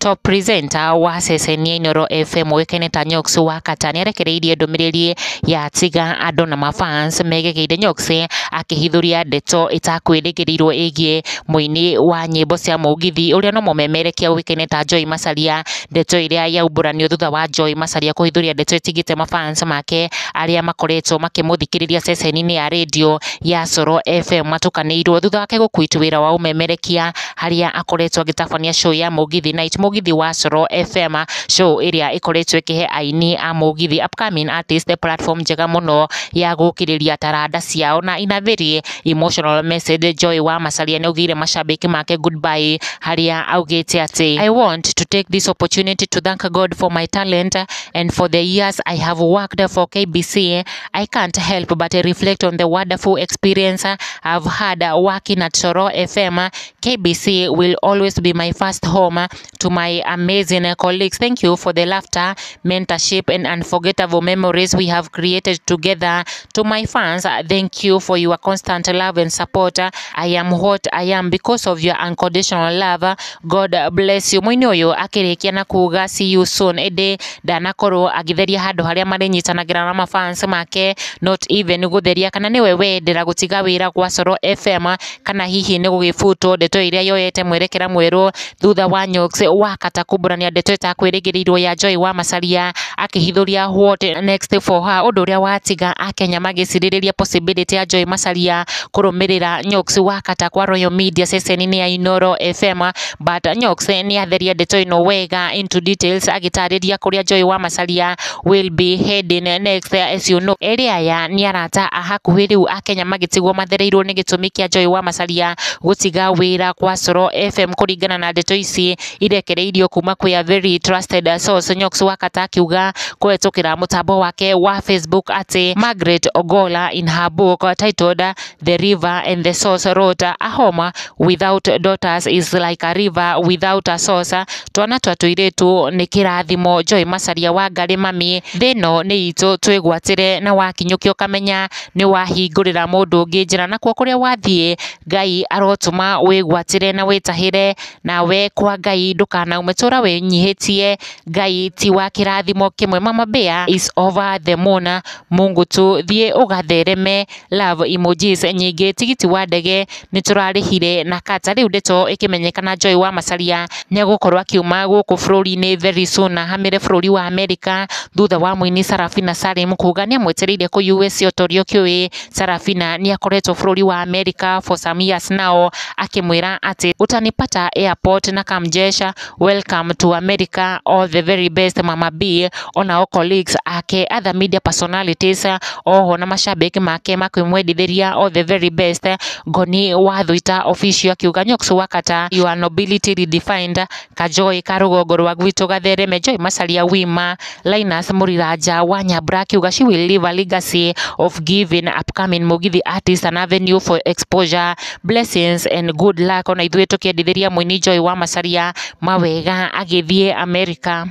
Top presenter wa ceceni ya Inooro FM ũĩkaine ta Nyox wa Kata nĩarekereirie ndũmĩrĩri ya tiga andũ na mafans megegeire Nyox akĩhithũria ndeto ĩtakwĩrĩgĩrĩirwo ĩgiĩ mũini wa nyĩmbo cia mũgithi ũrĩa no mũmemerekia ũĩkaine ta Joy Macharia. Ndeto ĩrĩa yaumbũranio thutha wa Joy Macharia kũhithũria ndeto ĩtigĩte mafans make arĩa makoretwo makĩmũthikĩrĩria ceceni-inĩ ya rĩndiũ ya Coro FM matukanĩirwo thutha wake gũquit wĩra wa ũmemerekia harĩa akoretwo agĩtabania show ya Mũgithi Night, mũgithi wa Coro FM, show ĩrĩa ĩkoretwo ĩkĩhe aini a mũgithi upcoming artist platform njega mũno ya gũkĩrĩria taranda ciao. Na in a very emotional message, Joy wa Macharia nĩaugĩire mashabiki make goodbye harĩa augĩte atĩ I want to take this opportunity to thank God for my talent and for the years I have worked for KBC. I can't help but reflect on the wonderful experience I've had working at Coro FM. KBC will always be my first home. To my amazing colleagues, thank you for the laughter, mentorship and unforgettable memories we have created together. To my fans, thank you for your constant love and support. I am what I am because of your unconditional love. God bless you. Mũini ũyũ akĩrĩkia na kuga see you soon, ĩndĩ ndanakorwo agĩtheria handũ harĩa marĩnyitanagĩra na mafans make, not even gũtheria kana nĩwe wendera gũtiga wĩra gwa Coro FM kana hihi nĩ gũgĩbutwo. Ndeto ĩrĩa yoete mwerekera mwerũ thutha wa Nyox wa Kata kumbũrania ndeto ĩtakwĩrĩgĩrĩirwo ya Joy wa Macharia akĩhithũria what next for her, ũndũ ũrĩa watiga akenya magĩcirĩrĩria possibility ya Joy Macharia kũrũmĩrĩra Nyox wa Kata kwa Royal Media ceceni-inĩ ya Inooro FM. But Nyox nĩ atheria ndeto ĩno wega into details agĩtarĩria kũrĩa Joy wa Macharia will be heading next. As you know, erĩ aya nĩ arata a hakuhĩ, rĩu akenya magĩtigwo mathereirwo nĩ gĩtũmi kĩa Joy wa Macharia gũtiga wĩra kwa Coro FM kũringana na ndeto ici irekereirio kuma kwĩ a very trusted source. Nyox wa Kata akiuga kũhetũkĩra mũtambo wake wa Facebook atĩ Margaret Ogola in her book titled The River and the Source wrote, a home without daughters is like a river without a source. Twana twa tũirĩtu nĩ kĩrathimo. Joy Macharia wa Ngarĩ mami, thĩ ĩno nĩ itũ twĩgwatĩre, na wakinyũkia ũkamenya nĩ wahingũrĩra mũndũ ũngĩ njĩra, nakuo kũrĩa wathiĩ Ngai arotũma wĩgwatĩre na wĩtahĩre, nawe kwa Ngai ndũkanaume, tũra wĩnyihĩtie, Ngai ti wa kĩrathimo kĩmwe. Mama Bear is over the moon, Mungu tu thiĩ ũgathereme, love emojis nyingĩ. Tigiti wa ndege nĩ tũrarĩhire na Kata. Rĩu ndeto ĩkĩmenyekana Joy wa Macharia nĩ egũkorwo akiuma gũkũ bũrũri-inĩ very soon na hamĩre bũrũri wa America thutha wa mũini Sarafina Salim kuga nĩ amwetereire kũ US. O ta ũrĩa ũkĩũĩ, Sarafina nĩ akoretwo bũrũri wa America for some years now, akĩmwĩra atĩ utanipata airport na Kamjesha, welcome to America, all the very best Mama B. Onao colleagues ake, other media personalities, oho na mashabiki make makĩmwendithĩria all the very best. Ngoni wa Thuita Official akiuga Nyox wa Kata, your nobility redefined, Kajoy karũgongo rwa gwitũ gathereme. Joy Macharia wima. Linus Mũriranja wa Nyambura akiuga she will leave a legacy of giving upcoming Mugithi artists an avenue for exposure, blessings and good luck. Ona ithuĩ tũkĩendithĩria mũini Joy wa Macharia mawega agĩthiĩ America.